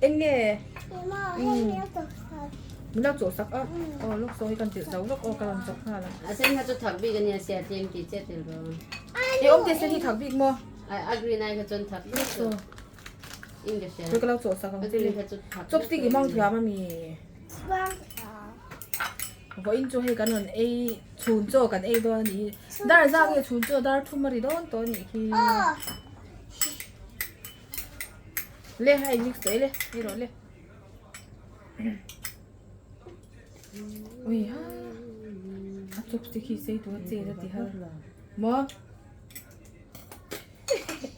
Eng nge? Min lo chawh sak a. Aw lawk saw hi kan tirh zo lawk aw ka rawn chawk nghal ang. A sen kha chu thak bik a nia sia tlem tih che tel rawh. I awm te sen hi thak bik maw? A green ai kha chuan thak bik chu. In ka hria. Ka lo chawh sak ang che le. Chopstick i hmang thiam a mi? Vawiin chu hei kan rawn ei chhun chaw kan ei dawn a nih hi. Dar zak nge chhun chaw dar thum a ri dawn tawh a nih khi. Le hei mix tawh e le ei rawh le. Ui ha a chopstick hi sei tur a chet a ti har maw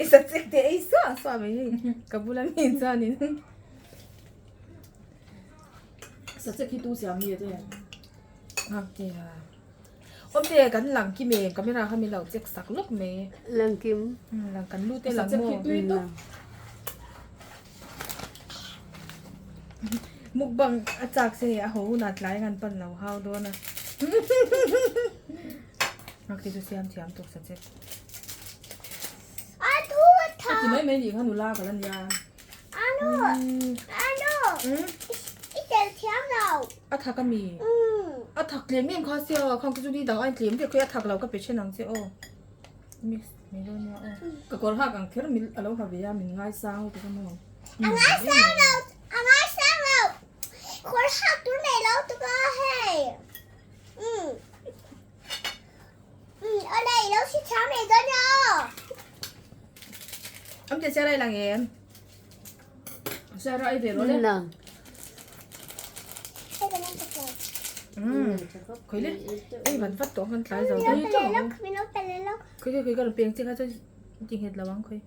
i sa chek te ei suah suah mai hei ka bula mi chuanin sa chek hi tu siam nge te ngak te ha awm te kan lang kim e camera kha min lo check sak lawk mai lang kim lang kan lu te lang maw Mukbang a chak se hei a ho hunah tlai ngan pan lo hau dawn a. Ngak te chu siam thiam tuk sa che. A thu tha. A ti mai mai nih kha nula ka la nia. Anu. Anu. I tel thiam lo. A thak a mi. A thak tlem em kha sia khang te chu ni dang a in tlem vek khawi a thak lo ka pe then ang che aw. Mix mai dawn nia aw. Ka kawr hak ang kher mil a lo ha ve a min ngaisang lutuk a maw. A ngaisang lo a ngaisang lo kawr hak tur nei lo tuk a hei umm umm awle i lo si thiam leh dawn nia aw. Awm te Sarah i lang em? Sarah i ve rawh le. Lang. Hei ka lang tak lo. Umm khawi le ei van vat tawh khan tlai zo. Min lo pe leh lawk min lo pe leh lawk. Khawi khawi khawi ka rawn peng che kha chuan ti nghet lo ang khawi.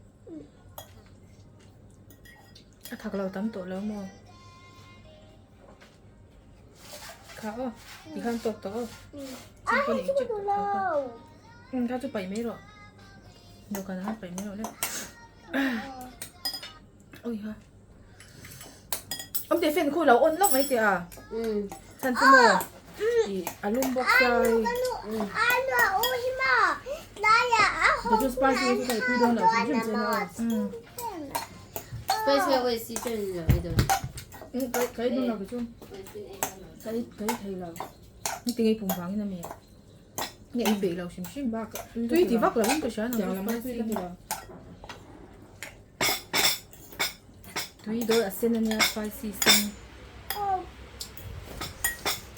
A thak lo tam tawh lo maw? Kha aw, ti khan tawk tawh aw. A hei chu ka duh lo. Kha chu paih mai rawh. Dawhkan ah khan paih mai rawh le. Ui ha. Awm te fan khu lo on lawk mai teh a. Chhan chu maw? A lum bawk sai. Chu spicy chu thei pui dawn lo hrim hrim che na aw. Spicy a oi si chen lo ei dawn. Ka ei dawn lo ke chu. Ka ei ka ei thei lo. Ni tinge pum vangin a mi. Nge ei peih lo hrim hrim. Tui ti vak lo in ka hria nang chu spicy. Tui dawn a sen ania spicy sen.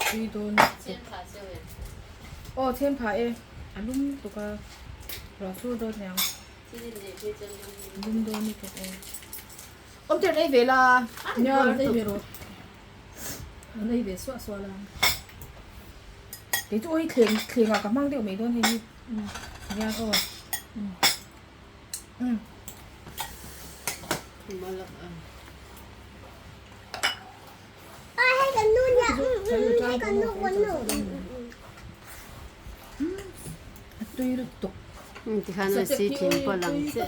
Tui dawn. Aw chhem phah e. A lum tuk a. Ruah sur dawn niang. Lum dawn ni tuk aw. Awm tir ei ve la. Nia an ei ve rawh. An ei ve suah suah la. Kei chu aw hi thleng thleng ah ka hmang deuh mai dawn hei hi. Nia aw. A tui lutuk. Tikhan a si thin pawh lang che.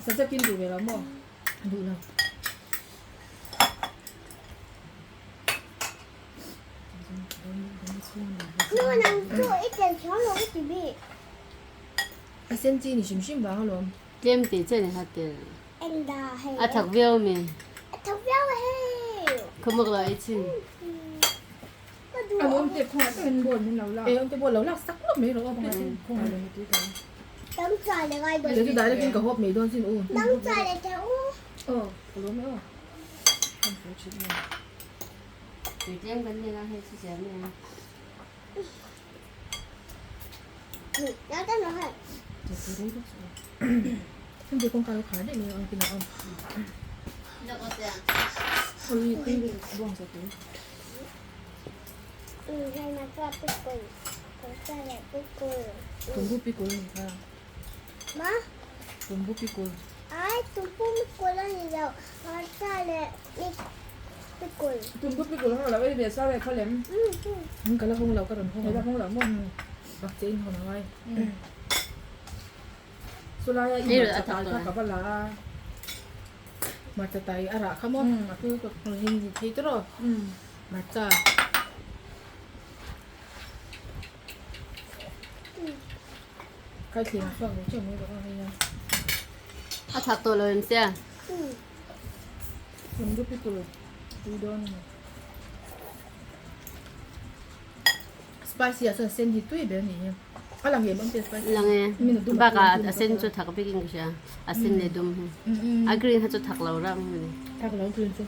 Sachakin duh ve lo maw? Duh lo. A sen chi ni hrim hrim vang alawm. Tlem tih che ni kha tel. A thak viau mi. Khamuk lo ei chin. A awm te khawngaih takin ball min lo lak. E awm te ball lo lak sak lawk mai rawh aw pakhat in. Khawngaih lo tui tawh. Kei chu direct in ka hawp mai dawn sin u. Aw ka lawm e aw. Kan fel thin em. Tui tlem kan nei a hei chu siam e. Heng te kawngka lo khar daih mai ang kinah awm. Oi tui buang sa tui. Tumbu pikul ni kha. Tumbu pikul. Tumbu pikul ho lo ei ve sa ve kha lem. Ka la hawng lo ka rawn hawng. Ka la hawng lo maw? Bak che in hawn a ngai. Chulaia i hmarcha tai kha ka va la a. Hmarcha tai a rah kha maw? A tui ka hei ni thei tawh. Hmarcha. Kai thlir ang chhuak ve teuh mai bawk a hei hian. A thak tawh lo em sia? Tomato pickle tui dawn a ni. Spicy ah chuan sen hi tui ber a nih hi. A lang em awm te spicy. Lang e. Bakah a sen chu thak bik in ka hria. A sen leh dum hi. A green kha chu thak lo rang a ni. Thak lo green chu.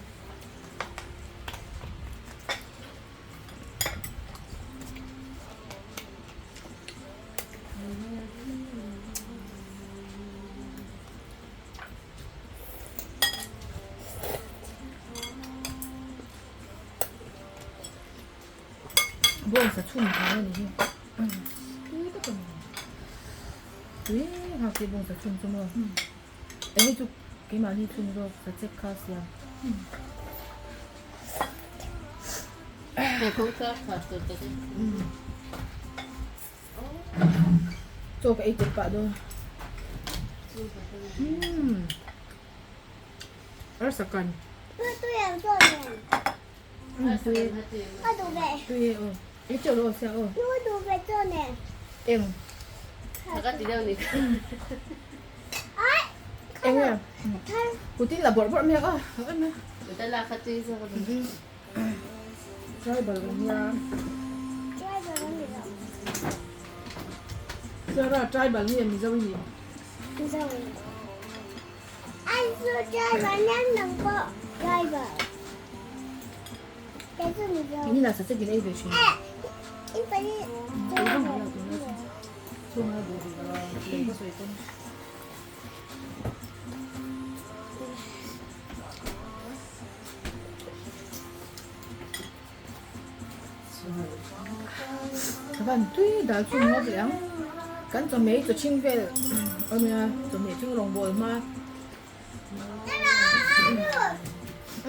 Bawngsa chhun thau a ni hi tui tak a ni tui nghak te bawngsa chhun chu maw eng hi chu keimahni chhun zawk sa chek kha siam. Chaw ka ei tel pah dawn. Umm. Arsa kan. Tui e aw. Ei teuh lo aw sia aw. Eng. Eng nge? Kutin la bawrh bawrh mai ang aw. Tribal kan nia. Sarah tribal nge Mizo i ni? Mizo. Anh chu tribal nem nang pawh tribal. Kei chu Mizo. Ini la sa chekin ei ve thin. Eh, in pali tribal. Chhunga duh duh lo lei ka sawi pawn. Ka van tui dal chu ngawt leh ang kan chawhmeh hi chaw chhing vel a nia chawhmeh chu rawngbawl hma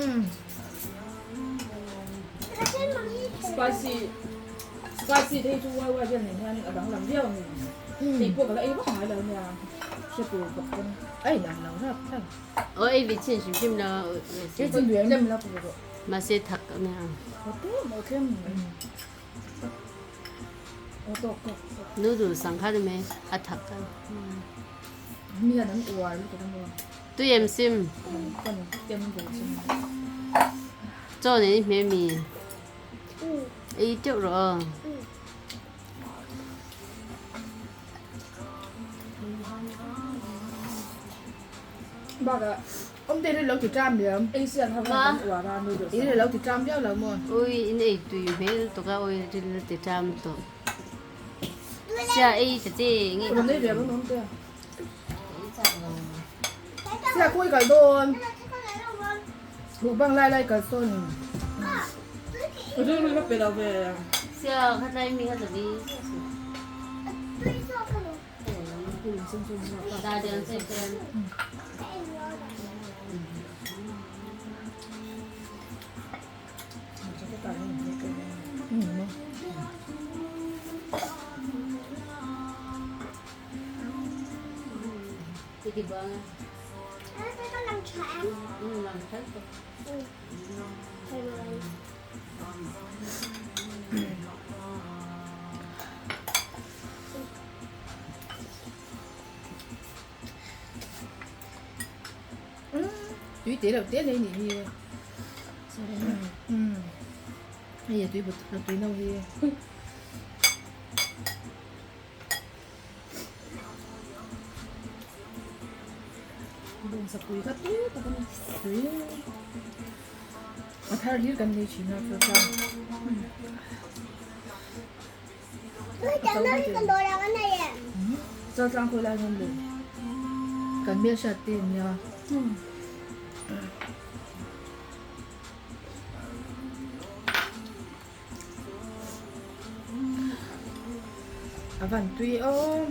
umm spicy spicy te hi chu wai wai vel nen hian a danglam viau a ni hei pawh ka la ei vak ngai lo nia hre tur bawk pawn a inang lo rap thlap. Aw ei ve chin hrim hrim lo mahse thak a nia. Noodle sang kha ni mai a thak a. Tui em sim. Chaw nen i hme mi. Ei teuh rawh aw. Bakah awm te hi lo ti ṭam liam. In lo ti ṭam viau lo maw? Ui in ei tui hmel tuk a ui ril a ti ṭam tawh. Sia ei ta che nge. Rawn ei ve rawn awm te. Sia khawi kal dawn. Mukbang lai lai kal sawn. Rilru va pe lo ve. Sia khatlai mi kha tali. Tui te lo te nei nih hi hei a tui but tui no hi bawngsa pui kha tui tak a ni tui a thar hlir kan nei thin a chu chuan. Chaltlang khawi lai hian leh kan hmel hriat te ania. A van tui aw.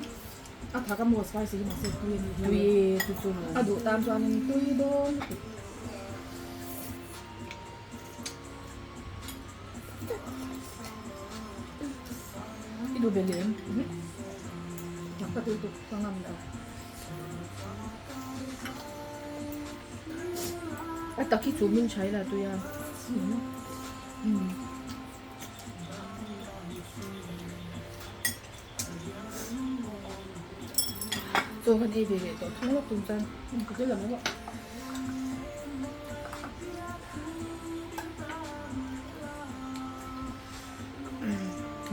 A thak a maw spicy hi mahse tui a nih hi. Tui chu chu. A duh tan chuanin tui dawn lutuk. I duh belh em? Ka tui tuk ka ngam lo. A tak hi chu min chhai la tui a. Chaw kan ei ve leh tawh thung lawk tum chuan ka tel lam erawh.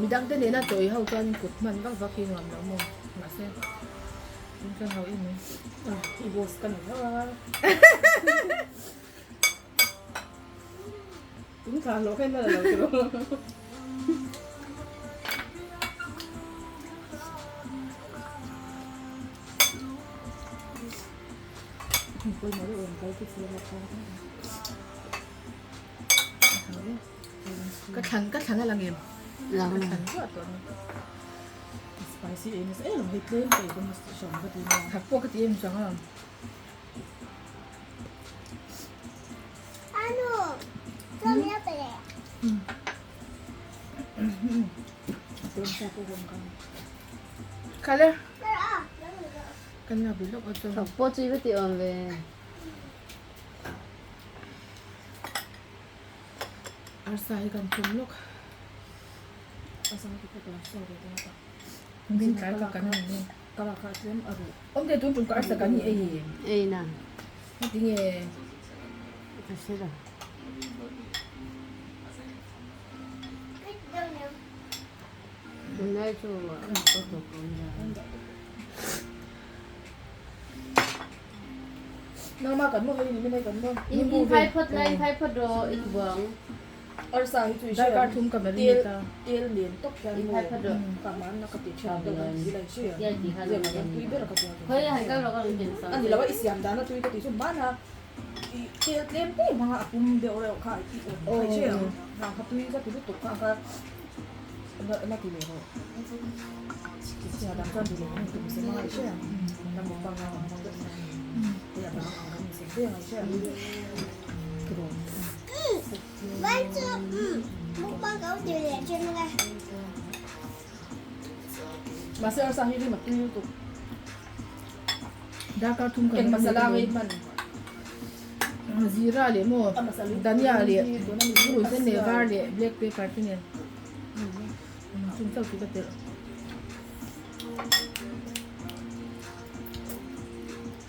Midang te nena chaw ei ho chuan kut hman vak vak hi nuam lo maw mahse tum chuan ho em mai. I boss ka ni hlauh a. Tum thla hlawh kha in la lo tiraw. Pawimawh deuh rawn kal chu thil a kha. Ka thlan ka thlan a lang em? Lang. Ka thlan ruah tawh ni. Spicy em nasa em hei tlem te pawn hran ka ti nia. Thak pawh ka ti em chuang a. Anu, chaw min lo pe leh. Kal e. Kan la bi lawk a chaw. Thak pawh chu i va ti awm ve. Arsa hi kan chum lawk. Arsa hi ka saw ve dawn a. Min tlai ka kan ni. Ka la kha tlem a ruh. Awm te tun tum ka arsa kan hi ei. Ei na. Heti nge. Ka hre lo. Tunlai chu ka tawp awm la. Nangma kan maw hei ni min hei kan maw. In in phai phawt la in phai phawt rawh i ti buang. Arsa hi chu i hria Darkar thum ka marinate tel a. tel nen tawp hian In maw phai phawt rawh. ka man na ka ti thin deuh a ti lai hria Tia ti khan zem a tui ber ka ti a. Khawi han kal rawh ka rawn ken A ni lo a i siam dan a tui ka ti chu hmana i tel tlem te hmanga a pum deuh reuh kha i awm kha i hria ang vang kha tui ka ti lutuk kha ka la la ti leh rawh ti dang chuan ti leh ang tum se hmanga i hria ang la mukbang a ang deuh te a dang ang kan insiam ve ang i hria ang tiraw. Vai chu mukbang ka ti leh thin ang e. Mahse arsa hi rim a tui lutuk. Darkar thum kan Eng masala nge i hman? Zira leh maw dhania leh purun sen leh var leh black pepper te nen chung chauh chu ka telh.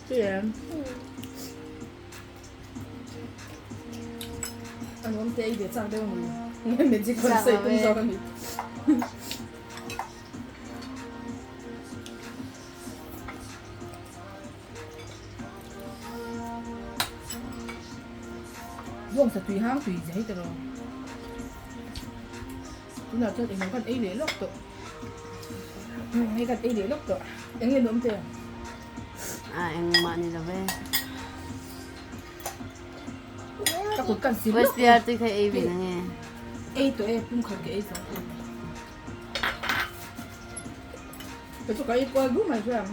Chu em? A nuam te ei ve chak deuh a ni. Nge magic rawn sawi tum zawk a ni. Bawngsa tui hang tui zia hi ta rawh. Tunah chuan englo khan ei leh lawk tawh. Hei khan ei leh lawk tawh. Eng nge nuam te? A engmah ni lo ve. Ka kut kan sil lawk. West te kha ei ve na nge? Ei tawh e, pum khat ka ei zawk. Ka chu ka ei kual du mai chuan.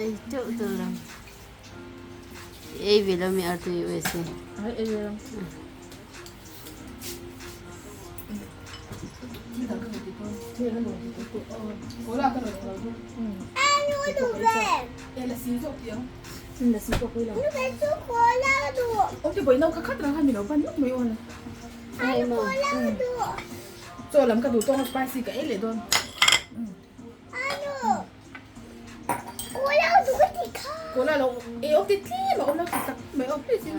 Ei teuh teuh lo. Ei ve lo mi artui USA. Ai ei ve lo. Chaw lam ka duh tawng a spicy ka ei leh dawn. Cola lo ei awk te tlem a awm lo ti tak mai awk please in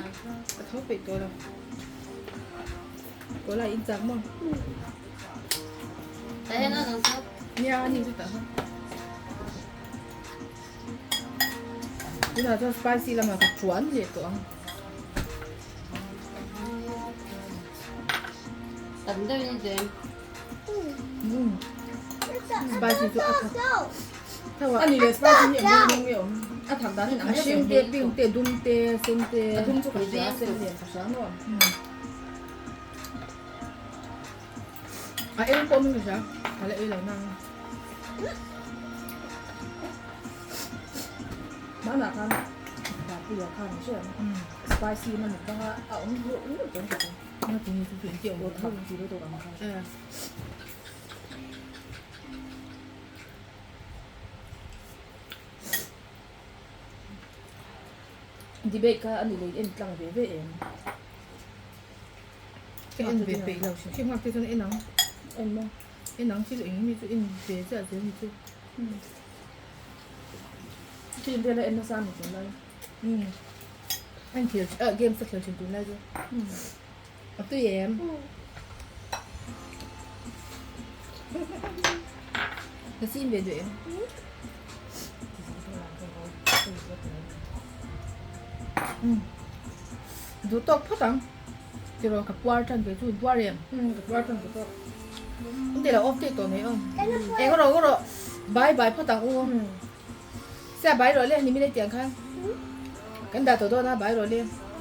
ka tho peih tawh lo. Cola in chak maw? Nia ani chu tah khan. Tunah chuan spicy lamah ka chuan leh tawh ang. Tam deuh in chu em? Spicy chu a thak. A ni leh spicy hi eng nge awm? A thak dan in ang A hring te, pink te, dum te, sen te. A dum chu ka hria, a sen lian ka hria maw? A eng pawh min ka hria, ka la ei lo nang. Hmanah khan Bapuia khan a hria ang. Spicy na mukbang a a awm luh luh dawn ta. Nga ti nge chu chu engti awm Awt ho inti lutuk ang kha. Debate kha a ni lei en tlang ve ve em? Ka en ve peih lo hrim hrim nghak te chuan en ang. En maw? En ang thil eng mi chu en ve chiah zel ni chu. Thil vel a en nasa ni tunlai. Umm en thil ah games a khel thin tunlai chu. A tui em? Ka sim ve duh em? Umm duh tawk phawt ang. Tiraw ka puar tan ve chu puar em? Umm ka puar tan ve tawk. An ti lo off teh tawh mai aw. Eng rawh rawh bye bye phawt ang u. Sia bai rawh le ni mi lei tiang khan. Kan dah tawh dawn a bai rawh le.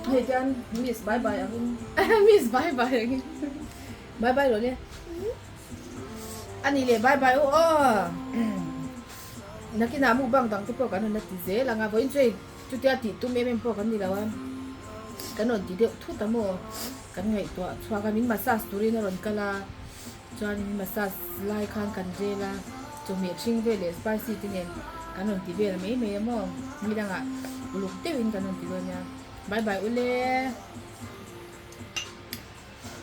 Hei tian miss bye bye angin. Miss bye bye angin. Bye bye rawh le. Ani le bye bye u aw. Nakinah mukbang dang te pawh kan rawn la ti zel ang a vawiin chu hei chutia tih tum em em pawh kan ni lo a. Kan rawn ti deuh thut a maw kan ngaihtuah chhuak a min massage turin a rawn kal a. Chuan min massage lai khan kan vel a, chawhmeh ṭhing vel leh spicy te nen kan rawn ti vel mai mai a maw? Mi dangah uluk deuhin kan rawn ti dawn nia. Bye bye ule!